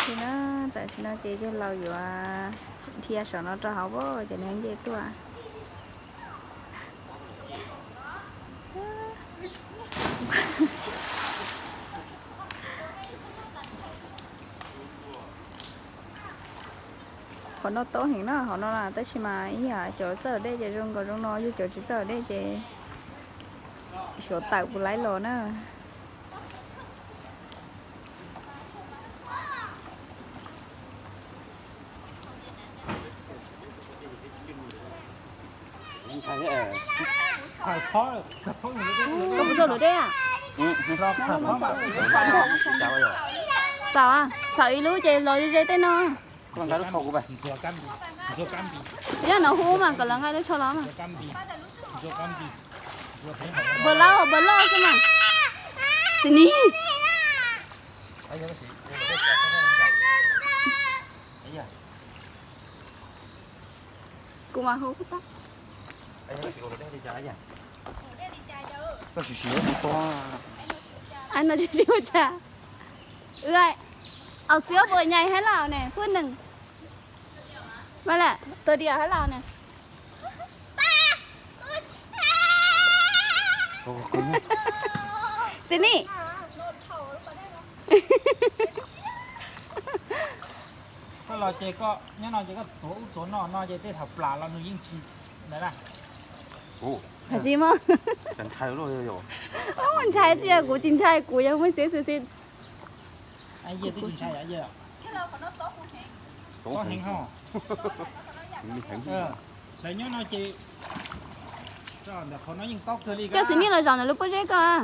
Tam sim no ces yawg laus yuav dhia saum no rau hauv, ces nws nce tuaj. Qhov no tob heev na, qhov no na, tab sis mas ib yam cov txawj dej ces zoo nkaus zoo no, yog cov tsis txawj dej ces xyov tawm puas laib los na. Koj puas txog luam dej a? Xaum, xaum ib lub ces los ze tej no. Yog no hu mas kom lawv nqa lub tsho los mas. Npawg laus, npawg loj xwb mas. Tis ni. Kuv mas hu. Ai no tsis ua cas. Ua, aus xiab puas nyais hab laus ne, phwj nees. Mas lam tag diam hab laus ne. Tis ni. Koj los ces koj nyob no ces koj tuav ub tuav no no ces tej thaum plam los nws yeej tsis ntawd na. Hais tsis mas. Ntshai tsis, kuv tsis ntshai, kuv yog muaj xiab xwb xwb. Lawv nyob no ces coj Xis Nis los zaum ntawm lub pob zeb koj.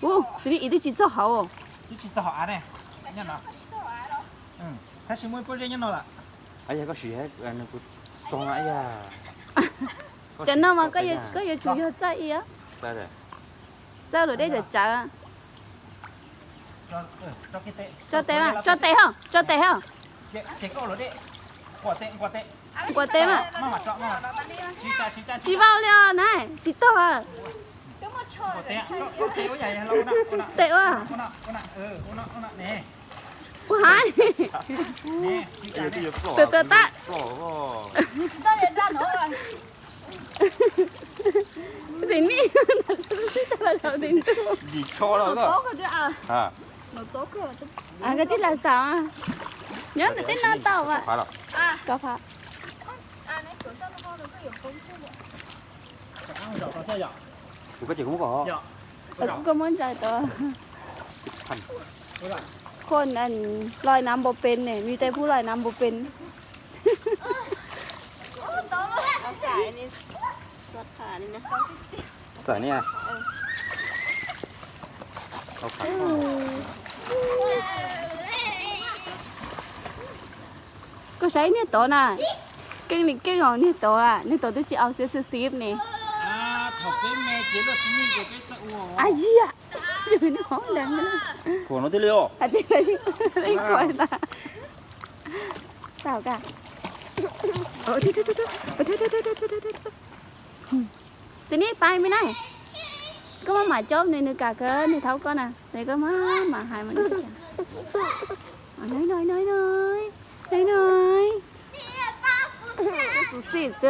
Ub, Xis Nis ib twb tsis txog hauv. Twb tsis txog hauv av ne. Tab sis muaj ib pob zeb nyob no lawm. Cov no mas koj yuav tsum yog txawj ib, txawj luam dej tsawv tsawv. Tso tes, tso tes ho, tso tes ho. Nquas tes mas. Tsis vau li os na, tsis tog. Tes ua. Ua haib. Tus tus tab. Xis Nis, koj tsis lam xav, nyob ntawm tej no tau as. Koj pha. Koj muab ntsaws tau. Khoj loj na npau pes ne, me tais phub loj na npau pes. Koj saib niag tod na, keej li keej os niag tod, niag tod twb tsis aus xiab xwb xwb ne. A yia, kuv no twb li os. Tau ka. Xis Nis pab me na. Koj maj mam cob nws, nws kam kawg, nws thaub koj na. Nws koj maj mam hais mas. Nai nai nai nai. Nai nai. Xus xim xwb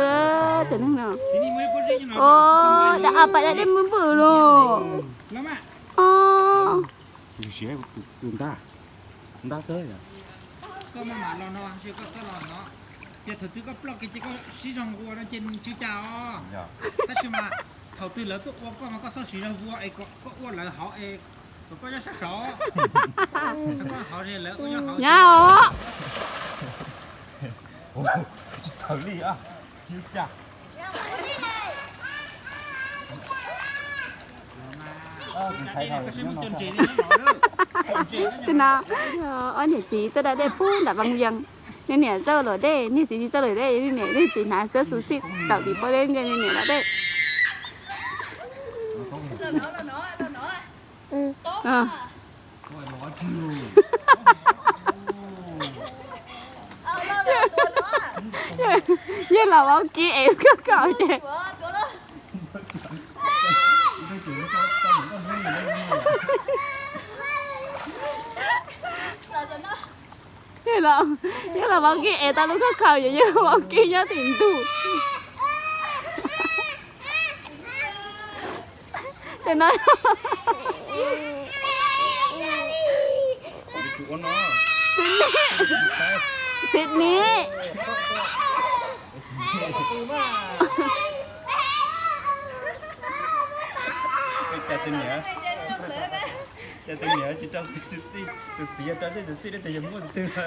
cov neeg no. O, dab a pas dab dej npwj npwj los. O. Tus ntab, ntab kawg. Koj maj mam los no, koj txhob los no. Yog thaum twg koj ploj kiag ces koj sib zog nquas no ces nws tsw cas os. Tab sis mas thaum twg lawv tuaj ua koj mas koj txhob siv zog vuag es kom koj ua lawv hauv es kom koj nyob sab saud. Koj hauv es lawv ua nyob hauv. Nyab os. Tsis tawm li, ua cas. Tus no, ob niam txiv tuaj da dej pub nram Vaj Vias. Niag niam txawj luam dej, niag txiv tsis txawj luam dej, niag niam niag txiv hnav xwb xus xim tawm tim pob zeb nce niag niam da dej. Yog los ua kiv es koj koj ces. Los, yog los vaub kib es tau lub khaub khaum, yog yog los vaub kib nyob tim ntug. Ces no, Sydney, Sydney. Cas tus niam, cas tus niam tsis rau tus txiv, tus txiv yog rau tej tus txij, tej tus yog muaj tus twg.